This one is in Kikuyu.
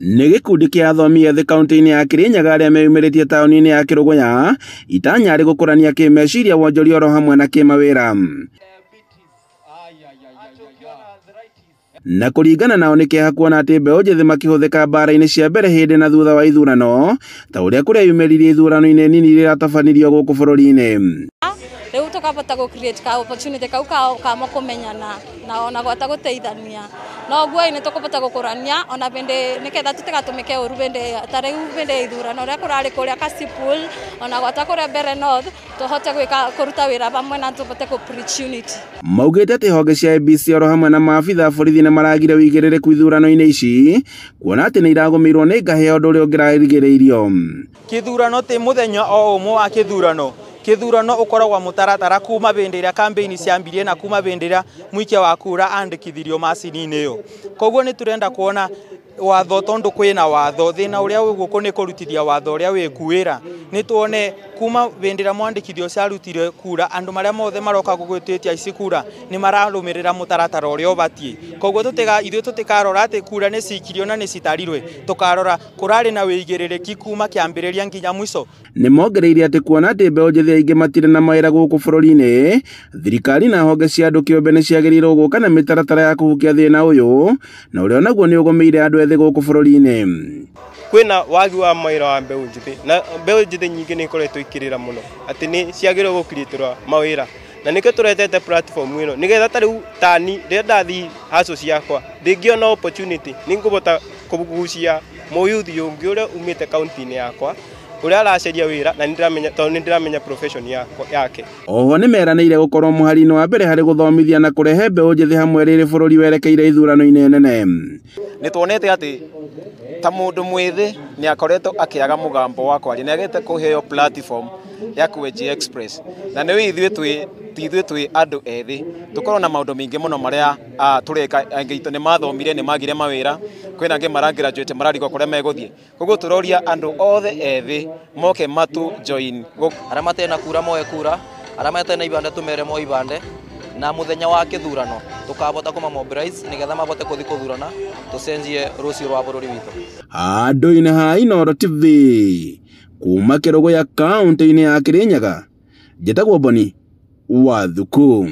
Nĩ gĩkundi kĩa athomi ethĩ kaunti-inĩ ya Kirinyaga arĩa meyumĩrĩtie taũni-inĩ ya Kĩrũgũya itanya arĩ gũkũrania kĩmeciria, wonjoria oro hamwe na kĩmawĩra. Na kũringana nao nĩ kĩeha kuona atĩ mbeũ njĩthĩ makĩhũthĩka mbara-inĩ cia mbere hĩndĩ na thutha wa ithurano ta ũrĩa kũreyumĩririe ithurano-inĩ nini iria iratabanirio gũkũ bũrũri-inĩ. Rĩu tũkabota gũ create ka opportunity kau ka kũmenyana na ona gwata gũteithania no guo nĩ tũkũbota gũkũrania ona bĩndĩ nĩgetha tũtigatũmĩke ũru bĩndĩ ta rĩu bĩndĩ ya ithurano ũrĩa kũrarĩ kũrĩa Kasipul ona gwata kũrĩa Mbeere North tũhote gwĩka kũruta wĩra hamwe na tũhote kũ preach unity. Maugĩte atĩ honge cia IEBC oro hamwe na maabitha a borithi nĩ maragire ũigĩrĩrĩku ithurano-inĩ ici kuona atĩ nĩ iragũmĩirwo nĩ ngahĩha ũndũ ũrĩa ũngĩrarigĩrĩirio. Kĩthurano ti mũthenya o ũmwe wa kĩthurano. Kĩthurano ũkoragwo mũtaratara kuma bĩndĩ ĩrĩa campaign ciambirie na kuma bĩndĩ ĩrĩa mũikia wa kura andĩkithirio macini-inĩ ĩyo. Koguo nĩ tũrenda kuona watho tondu kwĩna watho thĩna ũrĩa wĩ gũkũ nĩ kũrutithia watho ũrĩa wĩ kuĩra. Nĩ tuone kuma bĩndĩ ĩrĩa mwandĩkithia ũcio arutire kura andũ marĩa mothe maroka gũgwĩtĩtia ici kura nĩ mararũmĩrĩra mũtaratara ũrĩa ũbatiĩ. Koguo ithuĩ tũtikarora atĩ kura nĩ cikirio na nĩ citarirwe, tũkarora kũrarĩ na wĩigĩrĩrĩki kuma kĩambĩrĩria nginya mũico. Nĩ mongereire atĩ kuona atĩ mbeũ njĩthĩ aingĩ matirĩ na mawĩra gũkũ bũrũri-inĩ, thirikari na honge cia andũ kĩũmbe nĩ ciagĩrĩirwo gũka na mĩtaratara ya kũhukia thĩna ũyũ na ũrĩa onaguo nĩ ũgũmĩire andũ ethĩ gũkũ bũrũri-inĩ. Kwĩna wagi wa mawĩra wa mbeũ njĩthĩ na mbeũ njĩthĩ nyingĩ nĩ ikoretwo ikĩrĩra mũno atĩ nĩ ciagĩrĩirwo gũkirĩtĩrwo mawĩra na nĩkĩo tũretete platform ĩno nĩgetha ta rĩu tani rĩrĩa ndathiĩ hustle ciakwa ndĩngĩona opportunity nĩngũbota kũgucia mũyuthi ũngĩ ũrĩa umĩte kaunti-inĩ yakwa ũrĩa aracaria wĩra na nĩndĩramenya tondũ nĩndĩramenya profession yake. Oho nĩ meranĩire gũkorwo mũhari-inĩ wa mbere harĩ gũthomithia na kũrehe mbeũ njĩthĩ hamwe rĩrĩ bũrũri werekeire ithurano-inĩ nene. Nĩ tuonete atĩ ta mũndũ mwĩthĩ nĩ akoretwo akĩaga mũgambo wa kwaria, nĩ agĩte kũheo platform ya kũenji express na nĩ ithuĩ twĩ andũ ethĩ tũkorwo na maũndũ maingĩ mũno marĩa tũreka. Angĩ aitũ nĩ mathomire nĩ magire mawĩra, kwĩna angĩ mara graduate mararigwo kũrĩa megũthiĩ. Koguo tũroria andũ othe ethĩ moke matu join. Arĩa matena kura moe kura, arĩa matena ibande tũmere moe ibande, na mũthenya wa kĩthurano tũkabota kũma mobilize nĩgetha mabote kũthi kũthurana tũcenjie rũciũ rwa bũrũri witũ. Handũ-inĩ ha Inooro TV kuma Kĩrũgũya kaunti-inĩ ya Kirinyaga, njĩtagwo Boni wa Thuku.